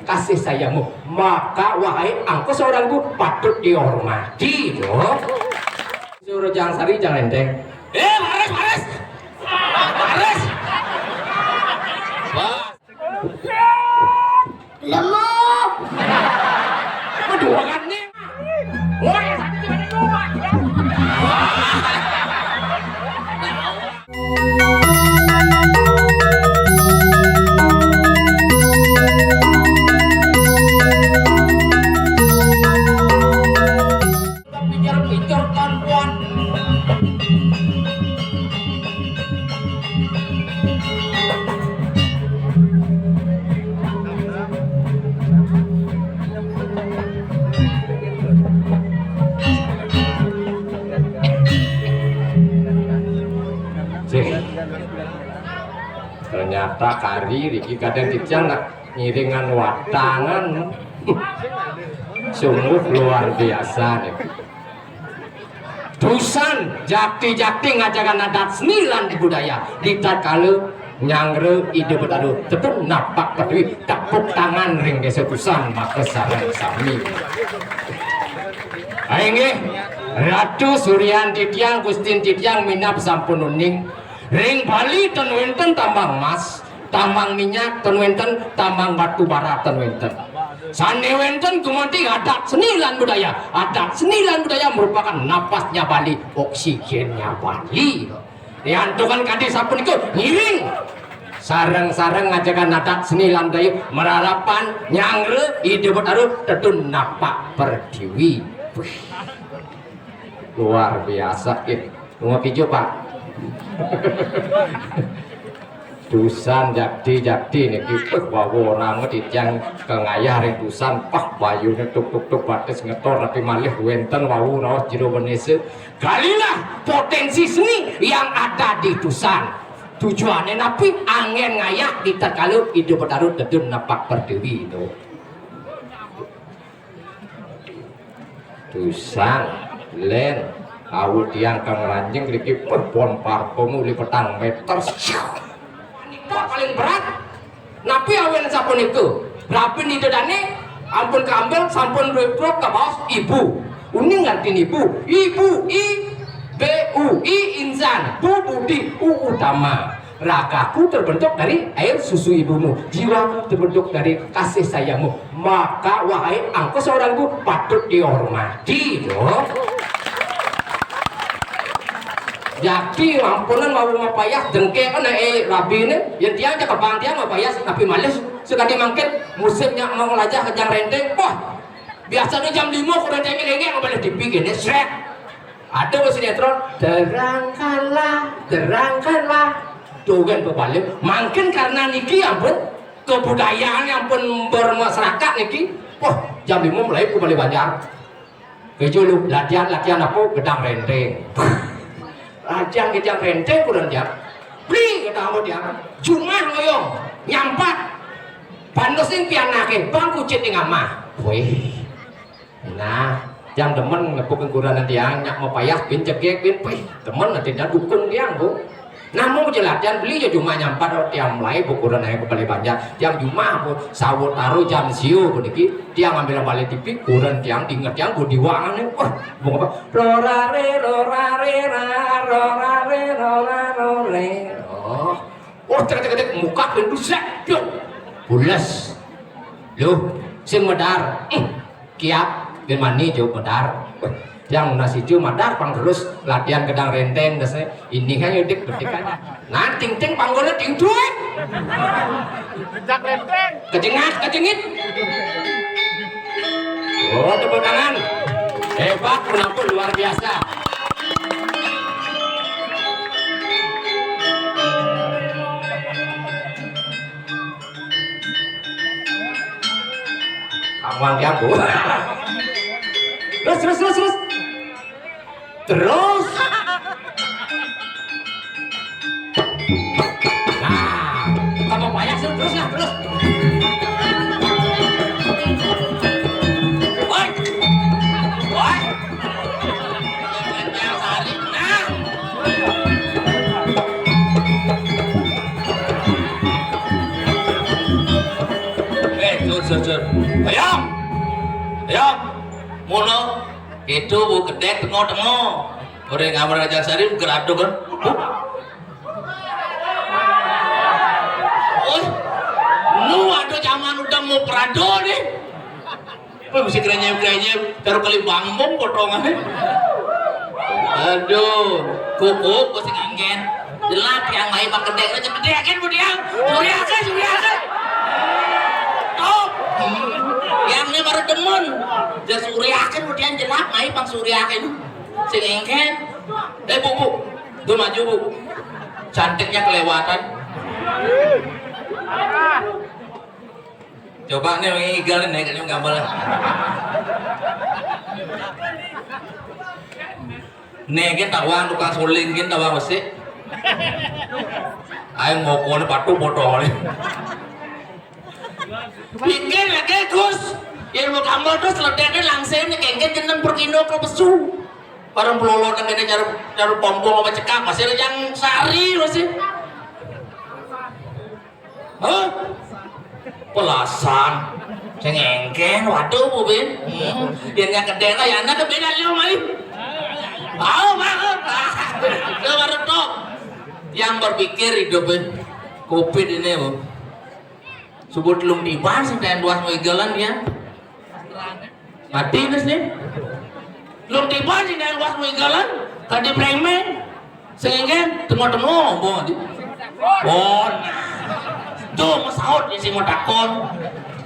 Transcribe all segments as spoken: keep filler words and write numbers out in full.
kasih sayangmu. Maka wahai angko seorang ibu patut dihormati, loh. Suruh Jang Sari, Jang Lenteng. Eh, Paris, Paris. Paris. Wah. Lemu. Kedua kan nih. Wah, yang satu cuma di rumah. Pinjar-pinjar kan, Wan. Sih. Ternyata kari riki kadang titiang nak ngiringan watangan. Sungguh luar biasa nih. Tusan, jakti-jakti ngajakan adat seni lan budaya. Di tatkala nyanggra Ida Betara tetun napak pertiwi, tepuk tangan ring Desa Tusan, maka sareng sami. Ayo nggih, Ratu Suryan titiang, Gustin titiang, minab sampun uning. Ring Bali ten wenten tambang emas, tambang minyak ten wenten, tambang batu bara ten wenten. Sane wenten gumanti adat seni lan budaya. Adat seni lan budaya merupakan napasnya Bali, oksigennya Bali. Riantukan kadi sapunika ngiring sareng-sareng ngajakan adat seni lan budaya, mararapan nyanggra Ida Betara tetun napak pertiwi. Wih. Luar biasa, eh. Bunga kijo, Pak. Tusan jakti-jakti niki, peh, wau orahang titiang kengayah ring Tusan, pah, bayune tuk tuk tuk batis ngetor, tapi malih wenten wau raos jero wenese. Galilah potensi seni yang ada di Tusan. Tujuane napi? Anggen ngayah di tatkala Ida Betara tetun napak pertiwi to. Tusan, Len, awu tiang kang ranjing ngriki, pon parpung uli petang meter. Wanita paling berat. Napi awen sapunika? Rabin Ida Dane ampun kaambil, sampun reprok kabaos ibu. Uning ngartin ibu. Ibu, I, B U I, insan. Bu, budi, U, utama. Ragaku terbentuk dari air susu ibumu, jiwaku terbentuk dari kasih sayangmu. Maka, wahai angko seorang ibu, patut dihormati, loh. Jadi, ampunan wau mapayas dengke kan, eh, rabine, yen tiang cekepang tiang mapayas, tapi malih sakadi mangkin musim nyak mau nglajah kejang renteng, wah, biasanya jam lima kurang jam lengek, ngambil T V gini, sret. Ada wis sinetron, terangkanlah, terangkanlah. Tuh kan bebalik. Mungkin karena niki ampun kebudayaan ampun bermasyarakat niki. Wah, jam lima mulai ku balik banjar. Kejo lu latihan, latihan apa? Gedang renteng. Latihan gedang renteng kurang jam. Beli gedang apa dia? Jumah ngoyong, nyampat. Pandos ning pianake, bang kucit ning amah. Wih. Nah, tiang demen nepuk kengkuranan tiang, nyak mapayas bin cegek bin, pih, demen ati tiang dukung tiang, Bu. Namun jelatian beli ya cuma nyampat tiang mulai bukuran ae kembali banjar. Tiang cuma, Bu, sawut taruh jam sio puniki, tiang ambil balik T V, kuran tiang diinget tiang, Bu, diwangane. Wah, Bu, apa? Lorare, lorare, ra, lorare, lorare. Oh. Oh, tek, tek, tek, muka pintu, srek, pluk. Pules. Loh, sing medar. Hmm. Kiap, bin mani jauh medar. Yang nasi jauh medar, pang terus latihan gedang renteng, dasnya. Ini kan yudik, betik kan. Nah, ting, ting, panggulnya ting, tuing. Gedang renteng. Kejengat, kejengit. Oh, tepuk tangan. Hebat, penampilan luar biasa. Kamu yang jago. Terus, terus, terus, terus. Terus. Nah, kamu payah sih, terus lah, terus. Woi. Woi. Nah. Eh, terus Sir, sir. Ayam. Ayam. Mono. Itu bu gedek tengok-tengok. Orang ngamar aja sari geraduk kan. Oh, lu ada zaman udah mau perado nih. Apa mesti kerenyem-kerenyem, taruh kali bambung potongannya. Aduh, kuku pasti ngengken. Jelap yang main pakai gedek, gedek kan bu dia. Suriakan, suriakan. Top. Yang ini baru demen. Dia suriakan bu dia jelap main pang suriakan. Sing ngengken. Eh bu, bu, tuh maju bu. Cantiknya kelewatan. Coba nih, ini igal nih, kayaknya gambar. Nih, kita tawang tukang suling, kita tawang besi. Ayo mau kone patuh foto nih. Pikir lagi Gus, yang mau kamu tuh seledaknya langsung nih kengken jeneng perkindo ke pesu. Barang pelolongan ini cari cari pompong apa cekak masih ada yang sari masih. Hah? Pelasan. Sing engken, waduh, Bu Bin. Hmm. Yen yang gedhe lah ya anak beda lho, Mai. Mau, mau. Itu baru top. Yang berpikir hidupnya. Covid ini, Bu. Sebut lung tiban sing luas mau jalan ya. Mati terus nih. Lung tiban sing luas mau jalan. Tadi premen. Sing engken tengok-tengok ompong ati. Oh, nah. Tuh mesaut di sing takon.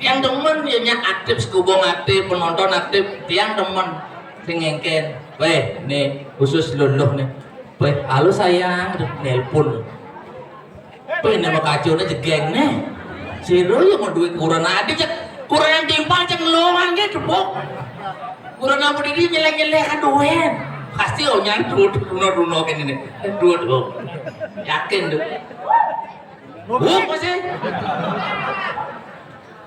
Yang demen ya nyak aktif, sekubung aktif, penonton aktif, tiang demen. Sing engken. Weh, nih khusus luluh nih. Weh, halo sayang, nelpon. Apa ini mau kacau nih jegeng nih. Siro ya mau duit kurang aja cek. Kurang yang timpal cek ngeluhan gitu, Bok. Kurang apa diri nyelek-nyelek kan duit. Pasti oh nyantut runo-runo kan ini. Aduh, aduh. Yakin tuh. Buk masih.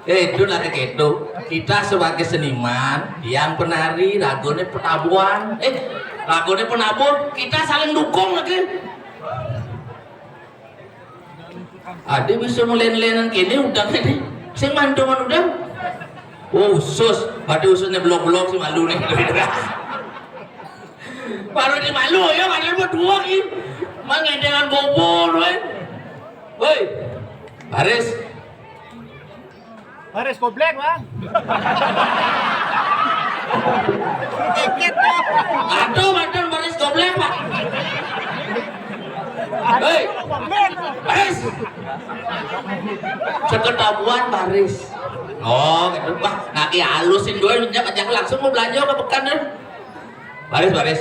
Eh, itu lagi gitu. Kita sebagai seniman, yang penari, lagunya penabuhan, eh, lagunya penabur, kita saling dukung lagi. Ada bisa melen-lenan kene udah kene. Sing mantungan udah. Oh, usus, pada ususnya blok-blok si malu nih. Baru di malu ya, ada buat dua ki. Mang ngedengan bobor, weh. Woi, Baris. Baris goblek, Bang. Aduh, mantan Baris goblek, Pak. Hei, Baris. Seketabuan Baris. Oh, gitu. Wah, nanti halusin dua minyak ajak langsung mau belanja ke pekan deh. Baris, Baris.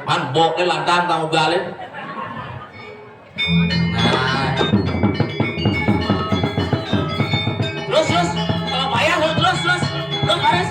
Man boknya lantang kamu galin. Nah. Terus, terus. Kalau payah, terus, terus, terus. Terus, Baris.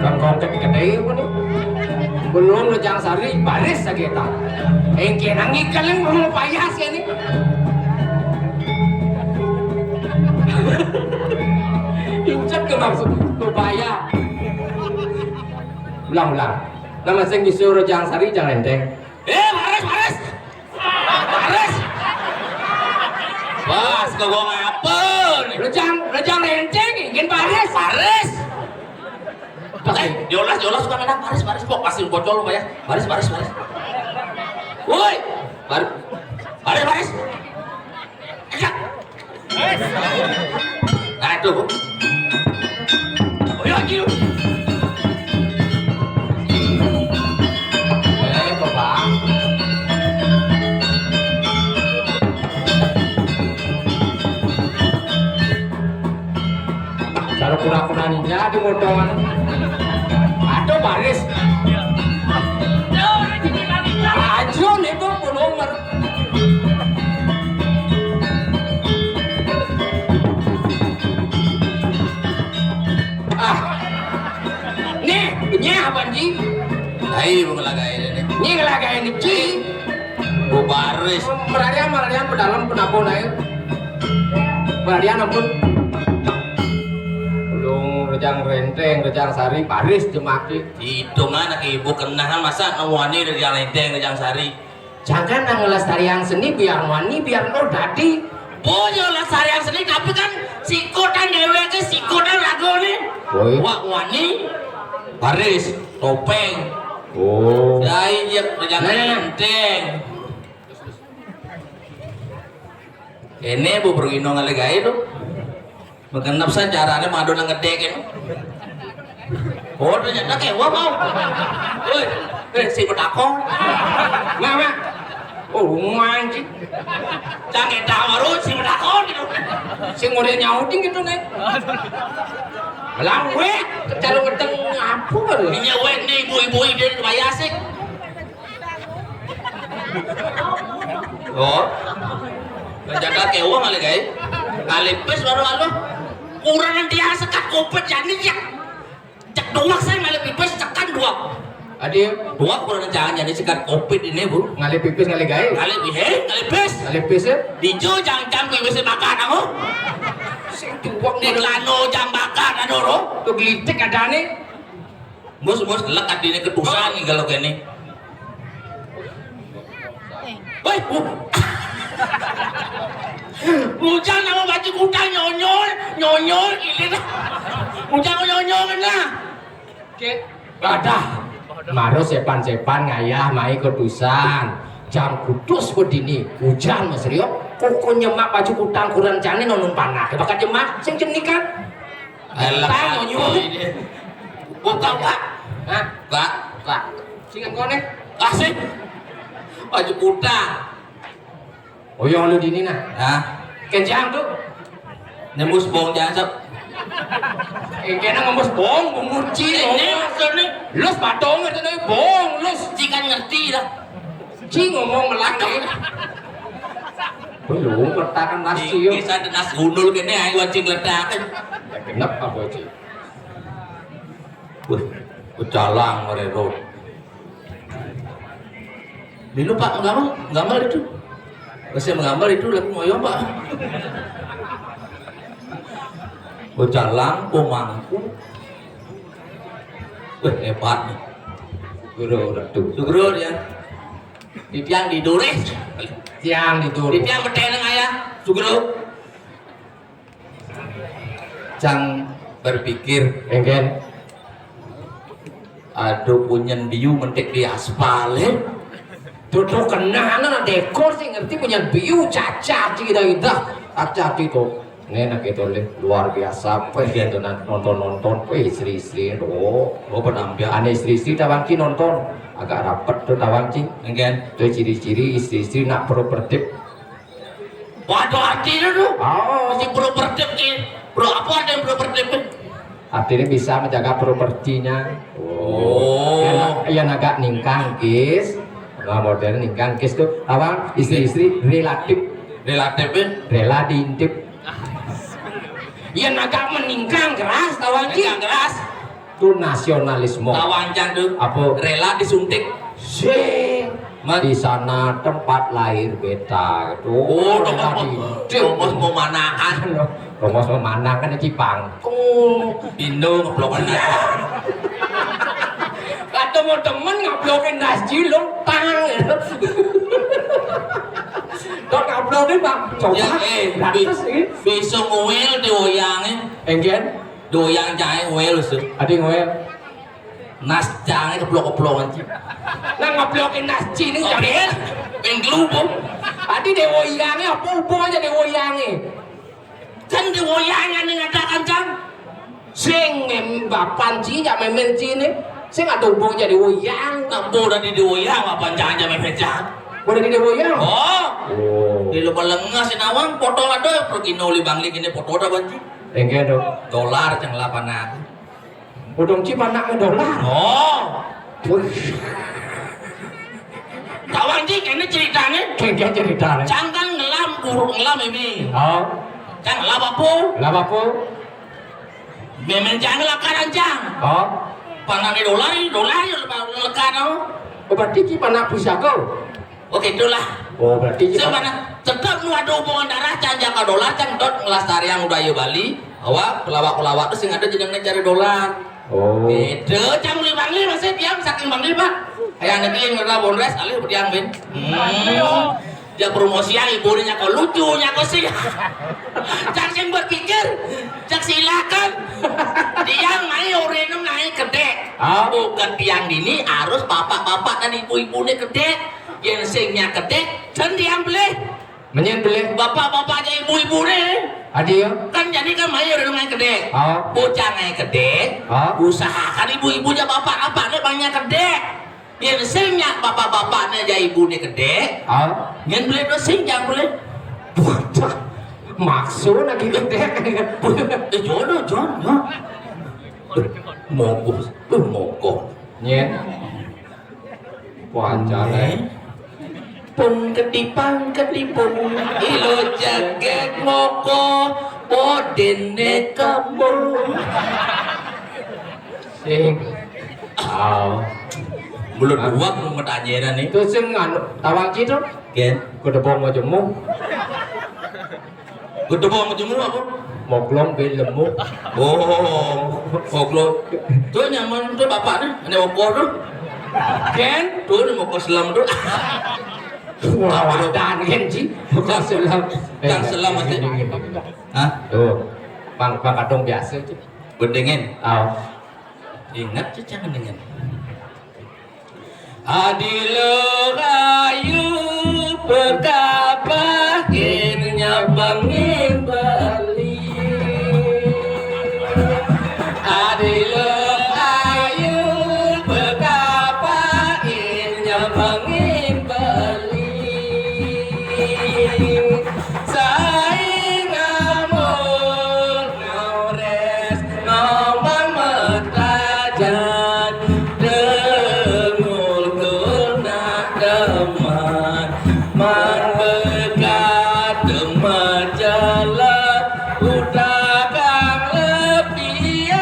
Kang kontek gede apa nih? Belum lo jangan sari, baris lagi tak. Engke nangi kalian mau payah sih ini. Injek ke maksud, ke payah. Ulang-ulang. Nama sing disuruh jangan sari, jangan enteng. Eh, Baris, Baris. Baris. Bas, kok gua ngapa nih? Rejang, rejang renteng, ingin Baris. Baris. Eh, diolas, diolas suka menang Baris, Baris. Kok pasti bocor lu, Baris. Baris, Baris, Baris. Woi, Bar Baris, Baris. Ayo. Aduh. Ayo, ayo. Eh, Bapak. Kalau Jadi motor. Aduh, baris. Ajo nih tuh nomor. Ah. Nih, nih apa, Ji? Ai, mau ngelagain ini. Nih ngelagain ini, Ji. Gua baris. Merarian, merarian, pedalem, penabon aja. Merarian, ampun. Ulung, Rejang Renteng, Rejang Sari, baris jemaki. Itu mana ke ibu kenangan, masa nang wani Rejang Renteng, Rejang Sari? Jangan nang ngelestariang seni, biar wani, biar lo dadi. Boyo lestariang seni, tapi kan sikotan deweke, sikotan lagu nih. Woi. Wak wani, baris, topeng. Oh. Dai, ya, Rejang Nah, nah, nah. Renteng. Ini bu pergi nong ngalih gawe tuh. Makan nafsa carane madu nang gedhe kene. Oh, ternyata kewa mau. Woi, eh, si bedakong. Nah, nah. Oh, anjing. Cang eta baru si bedakong gitu. Sing udah nyauting gitu nih. Belang wek, kecalung gedeng apa baru? Ini wek nih ibu-ibu ide bayar sih. Oh. Menjaga kewa kali, guys. Kali pes baru alo. Kurang dia sekat kopet jani ya. Cek doang saya ngalih pipis cekan dua. Adi, dua kurang jangan jadi sekat kopet ini, Bu. Ngalih pipis ngalih gawe. Ngalih he, ngalih pes. Ngalih pis ya. Dijo jang-jang pipis bakar kamu. Sing tuwek di lano jang bakar anu ro. Tuh gelitik ada nih. Mus, mus, lek adine ketusan nih kalau kene. Woi, bu. Bujang nama baju kuda nyonyol, nyonyol gile dah. Bujang nyonyol kena. Oke. Wadah. Maro sepan-sepan ngayah mai ketusan. Jam kutus bedini, hujan Mas Rio. Koko nyemak baju kutang kurang jane nonton panah. Bakat jemak, sing jenikan. Alah, Tang, aku nyuruh. Ini. Buka, Pak. Hah? Pak. Pak. Sing engkone? Kasih. Baju kuda. Oh, yang lu dini nah. Hah? Kencang tuh. Nembus bong jancep. Eh, kena ngembus bong, bong muci. Ini maksudnya. Lus batong itu nih, bong, lus. Cikan ngerti dah. Ci ngomong melak nih. Belum letakan nasi yo. Bisa ada nas gundul kene ae wajib ledakan. Genep apa, Ci? Wih, pecalang merero. Dulu Pak nggamel, nggamel itu. Masih nggamel itu lagu ngoyo, Pak. Pecalang, pemangku. Wih, hebat nih. Guru Ratu. Sugro dia. Di tiang di Dures. Tiang di Dures. Di tiang beteneng ayah. Sugro. Cang berpikir, engken. Aduh, punyen biu mentik di aspal, eh. Duduk kena, anak dekor sih ngerti punyen biu, cacat sih kita, kita. Cacat itu. Ini enak itu, Lih. Luar biasa. Apa dia tuh, nonton-nonton? Wih, istri-istri, oh. Oh, penampilan. Ane istri-istri tawang ki nonton. Agak rapet tuh tawang ki. Engken. Tuh ciri-ciri istri-istri nak properti. Waduh, artinya tuh. Oh. Mesti properti ki. Pro apa ada yang properti? Artinya bisa menjaga propertinya. Oh. Yang, yang agak ningkang, kis. Nah, model ningkang, kis tuh. Tawang istri-istri relatif. Relatif, ya? Rela diintip. Yang agak meningkang keras, tawang ki. Meningkang keras. Itu nasionalisme. Tawang cang tuh. Apa? Rela disuntik. Sing. Mas. Di sana tempat lahir beta. Tuh, oh, rela tongos, diintip. Tongos mau manakan. Tongos mau manakan di Cipangkung. Indo ngeplokan aja. Kata mau temen ngablokin nasi lu tang. Dok ngablokin, Bang. Coba. Ya, eh, gratis bi-, ini. Bisa ngomel di woyange. Engken? Doyang jahe ngomel, Sus. Adi ngomel. Nas jahe keblok-keblokan, Ci. Nah, ngablokin nasi ini. Oke. Jahe. Ping gelubung. Adi di woyange apa hubungannya di woyange? Kan di woyange ning ada kancang. Sing mem-, bapan ci, jak memen ci ne. Sing ada hubung jadi woyang. Nak bola di woyang, bapan jangan jangan memen jangan. Bola di woyang? Oh. Oh. Di lupa lengah si nawang, foto ada, pergi noli bangli kini foto ada banci. Tengke do. Dolar cang ngelap anak. Udung ci anak dolar. Oh. Wih. Tawang ci, kene ceritane. Tengke ceritane. Cang kan ngelam, guru ngelam ini. Oh. Cang ngelam apa? Ngelam apa? Memen cang ngelakaran cang. Oh. Panane dolar, dolar ya lekan. Oh, berarti ci anak pusaka. Oh, gitulah. Oh, berarti ci anak. Sebenarnya tetap nu ada hubungan darah, cang jaka dolar, cang dot ngelestariang budaya Bali. Awak pelawak-pelawak tuh sing ada jenengnya cari dolar. Oh. Itu cang beli Bangli, masih diam saking Bangli, Pak. Kayak negeri ngerla bonres, alih diam, Bin. Hmm. Dia promosi yang ibu nya kok lucu nya kok sih. Cang sing berpikir, cang silakan. Tiang mai urinem naik gede. Ah. Bukan tiang dini harus bapak-bapak dan ibu-ibu nih gede. Yen sing nya gede, sen tiang beli. Menyen beli. Bapak-bapak aja ibu-ibu nih. Adi ya. Kan jadi kan mai urinem naik gede. Ah. Bocah naik gede. Ah. Usahakan ibu-ibu aja bapak-bapak nih banyak gede. Yen sing nya bapak-bapakne aja ibune gede, ah, nyen beli do sing jang beli. Waduh, maksud lagi gede. Eh, jono, jono. Mogok, eh, mogok. Nyen. Wancane. Pung kedipang kedipung, ilo jaget moko, bodene kembung. Sing. Au. Mulut dua belum pertanyaan nih. Itu sing anu, tawang ci to? Gen. Kudu bawa mau jemu. Kudu bawa mau jemu apa? Moglong be lemu. Oh, moglong. Tuh nyaman tuh bapak nih, ada mokoh tuh. Gen. Tuh nih mokoh selam tuh. Wah, dan gen ci. Mokoh selam. Yang selam aja. Hah? Tuh. Pang, pang kadung biasa ci. Bedengin. Au. Ingat ci jangan dengan. Adila ayu bekabah kene nyabangin beli. Adila ayu bekabah kene nyabangin beli. Saing amor naures Ngomong metajan, dengul guna demen, man bekat demen jalan, utakang lebih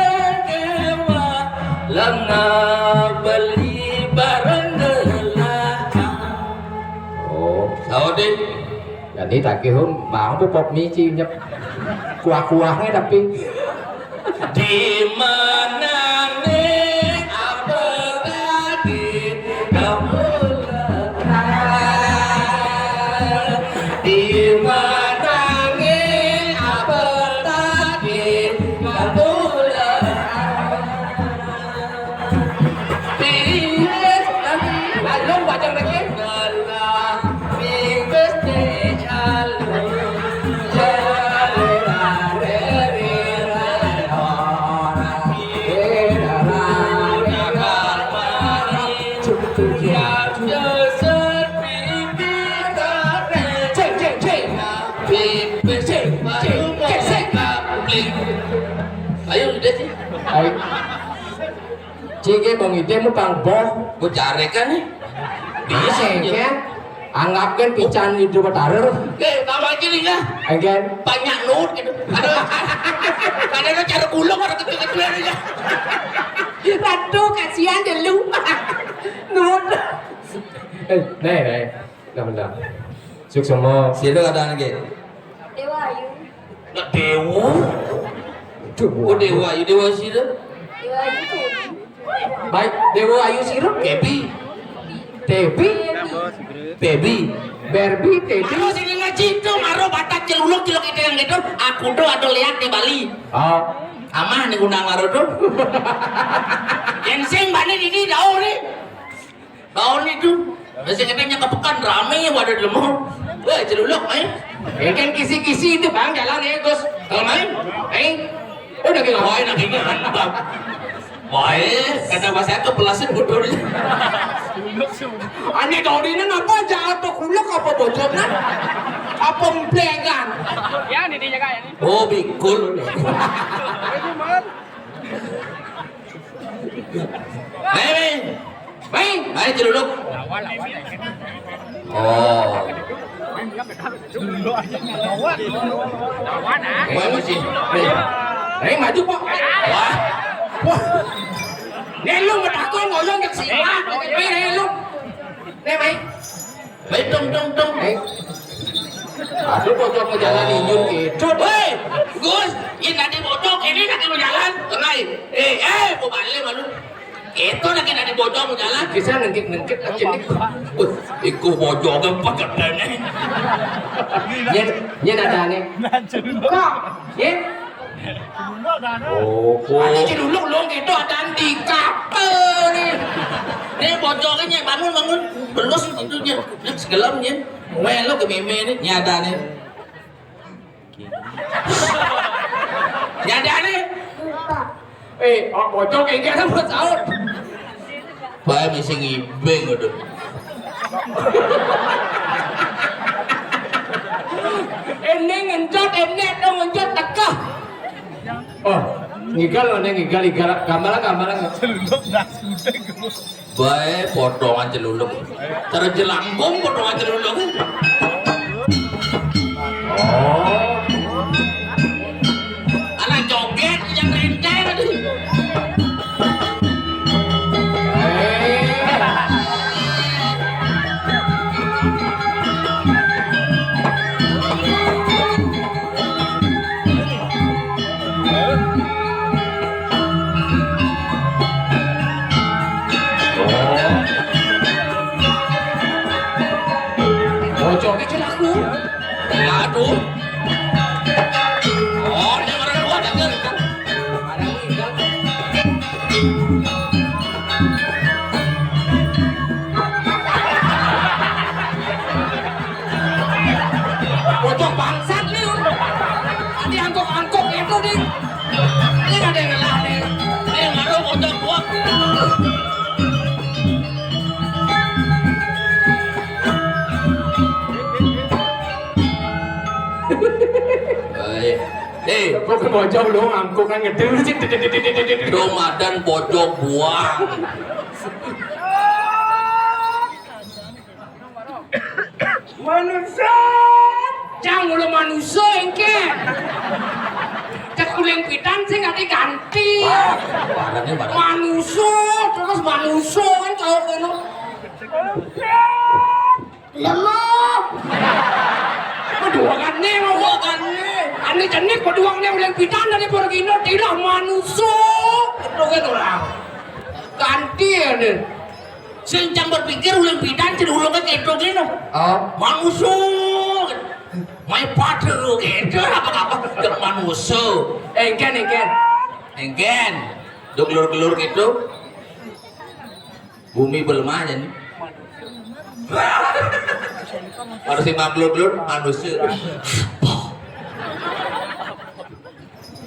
dewa, lengah beli bareng gelakang. Oh, Saudi. Jadi tak kira mau tuh pop mie ci nyep kuah-kuahnya tapi. Di mana nih apa tadi kamu letak? Di mana nih apa tadi kamu letak? Pipis, lalu baca lagi. Cek, cek, cek. Pipis, cek, cek, cek, cek. Ayo, udah sih. Ayo. Cike bang ide mu pang boh. Ku cari kan nih. Bisa aja. Anggap kan pican itu betara. Eh, tambah gini lah. Enggak. Banyak nut gitu. Ada ada lo cara gulung orang kecil-kecil aja. Ratu kasihan deh lu. Nut. Eh, nih, nih. Nah, bentar. Suksma. Sila ada lagi. Dewa Ayu. Nak Dewa. Dewa. Oh, Dewa Ayu, Dewa sira. Dewa Ayu. Baik, Dewa Ayu sira. Kebi. Tebi. Baby. Barbie, Teddy. Maro sini ngaji itu, maro batak celuluk celuk itu yang gitu. Aku tuh ada lihat di Bali. Oh. Amah nih undang maro tuh. Yang sing bani ini daun nih. Daun itu. Masih katanya ke pekan rame pada demo. Wah, celuluk, eh. Ini kan kisi-kisi itu, Bang, jalan ya, Gus. Kalau main, eh. Udah gila, wah, enak ini, Bang. Bae, kata bahasa kepelasan bodolnya. Ane dorinan apa, jahat apa kulek apa bojokan? Apa emplengan? Ya, ini dia, Kak, ini. Oh, bikul. Hei, hei. Hei, hei, celuluk. Oh. Wah, masih. Hei. Hei, maju, Pak. Wah. Wah. Nih, lu ngetakon ngoyong ke sini. Hei, hei, lu. Nih, hei. Hei, dong, dong, dong. Hei. Aduh, bocah mau jalan injun gitu. Hei, Gus, ini tadi bocok, ini lagi mau jalan. Tenang. Eh, eh, mau balik malu. Itu lagi tadi bocok mau jalan. Bisa nengkit-nengkit aja nih. Wah, iku bocoknya pakai nih. Yen, yen ada nih. Kok? Yen? Oh, kok? Ada celuluk lu gitu, ada di kape nih. Nih bocoknya bangun, bangun. Belus itu dia. Nih segelam nih. Weh, lu ke meme nih, nyada nih. Nyada nih. Eh, oh, bocok kayak gitu buat sahur. Bae misi ngibing udah. Ini ngencot, ini tuh ngencot tekah. Oh, ngigal mana ngigal, igal, gambaran, gambaran. Celuluk dah sudah. Bae potongan celuluk. Cara jelangkung potongan celuluk. Oh. Anak joget yang renteng tadi. Bocoknya celak lu. Aduh. Oh, dia orang luar denger. Bocok bangsat nih. Tadi angkok-angkok itu, Ding. Ini ada yang ngelah nih. Ini baru bocok gua. Eh, eh, kok ke bocok lu ngangkuk kan ngedil sih. Ramadan bocok buang. Manusia. Cang, ulah manusia engke. Cek uleng pidan sing ati ganti. Barangnya barang. Manusia, terus manusia kan kalau kena. Manusia. Lemu. Kedua kan nih, mau kan nih. Ane jenik kedua nih uleng pidan dari Porgino, tidak manusia. Itu kan orang. Ganti ya nih. Sing cang berpikir uleng pidan, cil ulungnya gitu gini. Oh. Manusia. My father gitu, apa-apa. Dek manusia. Engken, engken. Engken. Duk gelur-gelur gitu. Bumi belemah aja nih. Harus lima gelur-gelur manusia.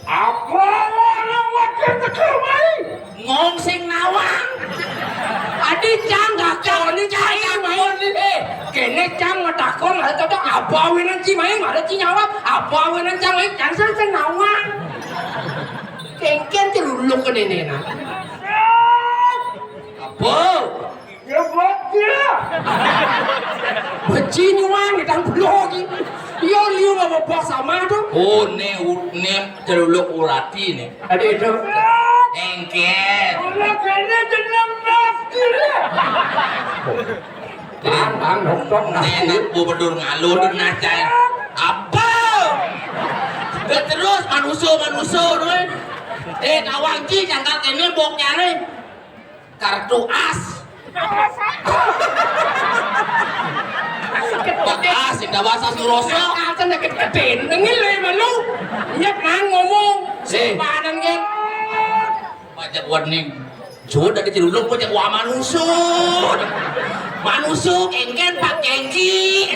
Apa orang wakil tekel mai? Ngong sing nawang. Adi cang gak kau ni cai mai. Eh, kene cang ngetakon lah, tata apa winan ci mai, mara ci nyawa, apa winan cang mai, cang sing sing nawang. Kengken celuluk ke nene na. Apa? Ya, buat dia. Beci nyuang, tang belum lagi. Yo, liu apa bos sama tuh? Oh, ne, u-, ne, celuluk urati ne. Ada itu. Engken. Orang kene jeneng nafkir. Bang, bang, dokter, nafkir. Enak, gubernur ngalun, nacai. Apa? Udah terus, manusia, manusia, tuh. Eh, nawang ci, jangkal kene, bok nyare. Kartu as. Bekas, indah bahasa Suroso. Akan sakit ketin, nengil le malu. Nyet nang ngomong. Eh. Simpanan kan. Pajak warning. Sudah diceluluk pajak wa manusuk. Manusuk, engken pak jengki.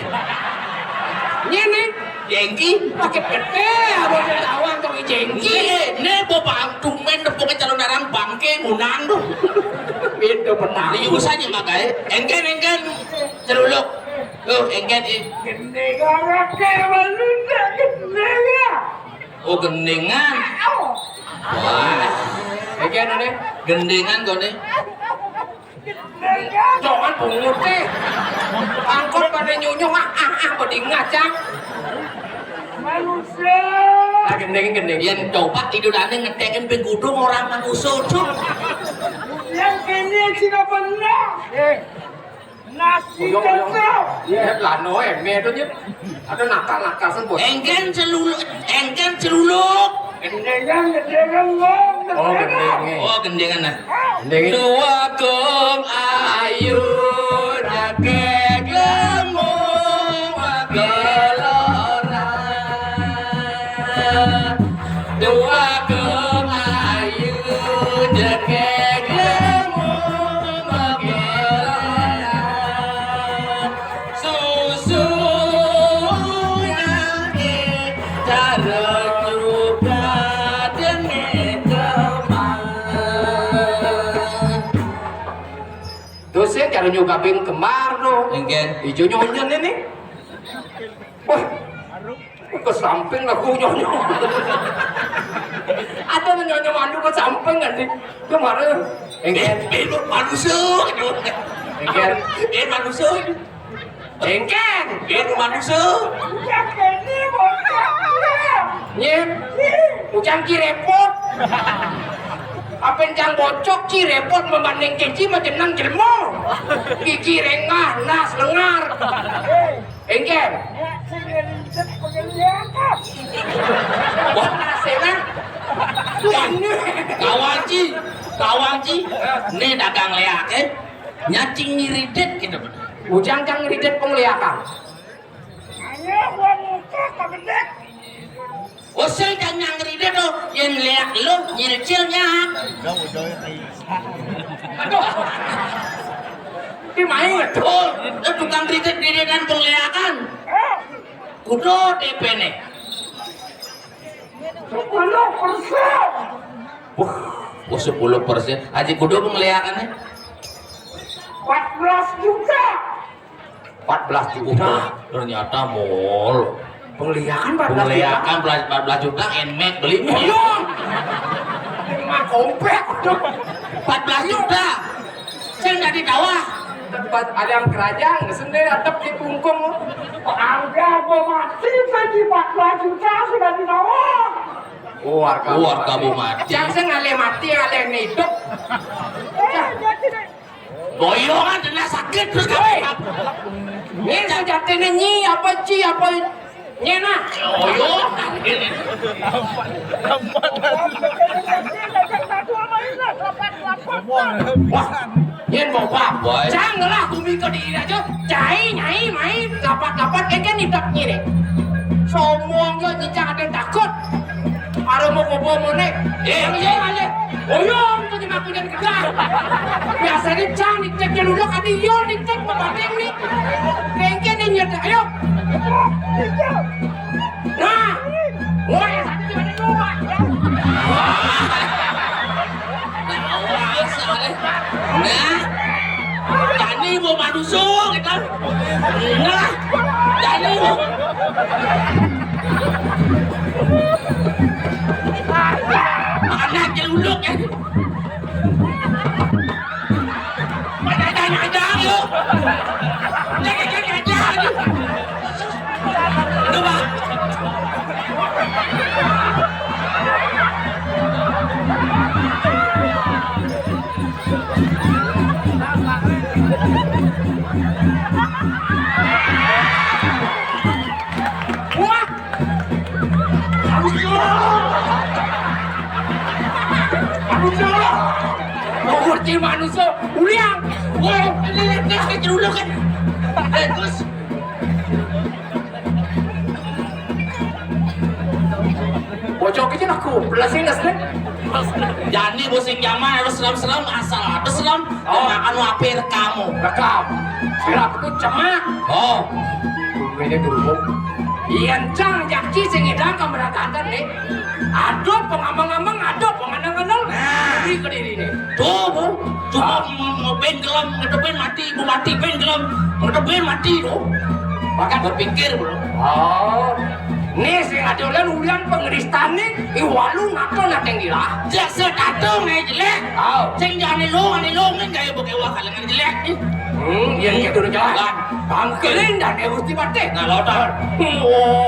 Nyene. Jengki. Pakai pete, abang tawang kau jengki. Nih, nih, bapak tumen, pokoknya calon orang bangke. Nang tuh. Pintu petang. Liusan ya, makanya. Engken, engken. Celuluk. Tuh, engken, eh. Gendeng anak kayak malu, gendeng ya. Oh, gendengan. Wah. Engken, ane. Gendengan kau nih. Jangan pungut, eh. Angkot pada nyunyuh, ah, ah, ah, pada ngacang. Manusia. Nah, gendeng, gendeng. Yang coba itu dane ngetekin ping kudung orang manusia, Cuk. Yang kene sih nggak pernah. Eh, nasi. Uyung, uyung. Kentang. Iya, lano, eh, me itu, Nyet. Ada nakal-nakal, sen, bos. Engken celuluk, engken celuluk. Gendengan, gendengan, ngom, oh, gendengan. Gendengan, eh. Oh, gendengan, nah. Gendengan. Dua kong ayu, rakek lemu, magelora. Dua kong ayu, rakek lemu, magelora. Susu nangke cara nyuka dene kembar. Tuh sih cara nyuka ping kembar tuh. Engken. Ijo nyonyen ini. Wah, ke samping lagu nyonyo. Ada nyonyo mandu ke samping kan, di. Kemarin. Engken. Eh, eh, manusia. Engken. Eh, manusia. Engken. Eh, manusia. Nyem. Ujang ki repot. Apa yang jang bocok ki repot membanding keci macam nang jelmo. Gigi rengah, nas lengar. Engken. Wah, senang. Kawan ci, kawan ci. Nih dagang leak, eh. Nyacing ngiridet gitu. Ujang jang ngiridet pengleakan. Hanya uang muka kebedek. Usai jang nyang ngiridet tuh, yang leak lu nyiricilnya. Aduh. Di main. Betul. Eh, tukang ritet di dengan pengleakan. Kudo D P nih. Sepuluh persen. Wah, wah, sepuluh persen. Haji kudo pengleakan nih. Empat belas juta. Empat belas juta. Ternyata mall. Pengleakan empat belas juta. Pengleakan empat belas juta, Nmax beli. Iya. Lima kompek. Empat belas juta. Saya nggak di bawah. Tempat ada yang kerajaan, sendiri tetap di pungkung. Harga gua mati, saya di empat belas juta sudah di bawah. Oh, warga. Oh, warga bu mati. Yang saya ngalih mati, ngalih hidup. Eh, jadi Boyongan kena sakit terus kawin. Ini sejatinya nyi apa ci apa nyena. Boyong. Wah, nyen mau bab. Boy. Janganlah bumi ke diri aja. Cai nyai main dapat-dapat kayaknya nitap nyiri. Sombong yo nyicang ada yang takut. Aro mau kopo mone. Eh, yang iya aja. Oyong tuh nyemak punya kejar. Biasanya cang dicek ya luluk ada yo dicek mau banding nih. Kengke nih nyet. Ayo. Nah. Woi, satu cuma di rumah. Nah, jani mau manusia kita. Nah, jani mau. Anak celuluk ya. Ada-ada aja lu. Ada-ada aja lu. Lu, Bang. Wah. Manusia. Manusia. Mau ngerti manusia, uliang. Wah, ini, ini, ini, ini, ini, ini, ini, Bocok aja aku, belasnya nggak sedeng. Jadi musim zaman harus selam-selam, asal ada selam, oh, makan wapir kamu. Rekam. Bilang aku cemak. Oh. Ini dulu. Iya, cang, jaki sing ngedang kamerakakan nih. Aduh, pengamang-amang, aduh, penganang-anang. Nah. Di kediri nih. Tuh, Mau ben gelem, ngetepin mati, ibu mati, ben gelem, ngetepin mati to. Bakal berpikir, Bro. Oh. Né sing ada ulian pengeristané, I Walu nata nateng ilah. Jek setatung né jelék. Oh. Sing jane lung, ane lung kan gaya buke wah kalengan jelék. Hmm, yen gitu jalan. Bangkeling dan Gusti Patih. Nah, lotar. Oh.